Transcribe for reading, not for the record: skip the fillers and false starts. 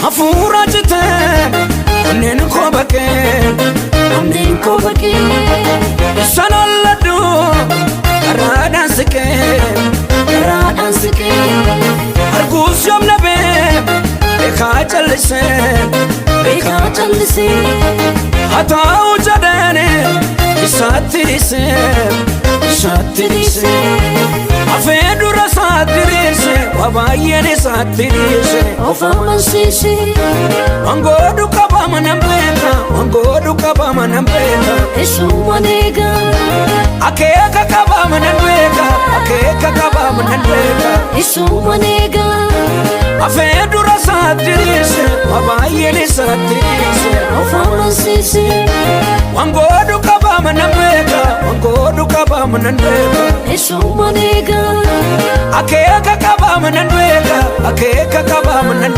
Hafuura citee onneen koo baqee, Onneen koo baqee. Isaan alladhu karaadhaan siqee, Karaadhaan siqee. Arguus yoom dhabee beekaa callisee, Beekaa callisee. Haa ta'u jedheeni isaatti dhiisee, isaatti dhiisee. Hafee dura isaatti dhiise, waa baay'een isaatti dhiise. Of amansiisee. Wangoodu qabama nan beeka, wangoodu qabama nan beeka. Isumaan eegaa. Akeeka qabama nan beeka, akeeka qabama nan beeka. Isumaan eegaa. Hafee dura isaatti dhiise, waa baay'een isaatti dhiise. Of amansiisee. Wangoodu qabama nan beeka, wangoodu qabama nan beeka. Isumaan eegaa. Akeeka qabama nan beeka, akeeka qabama nan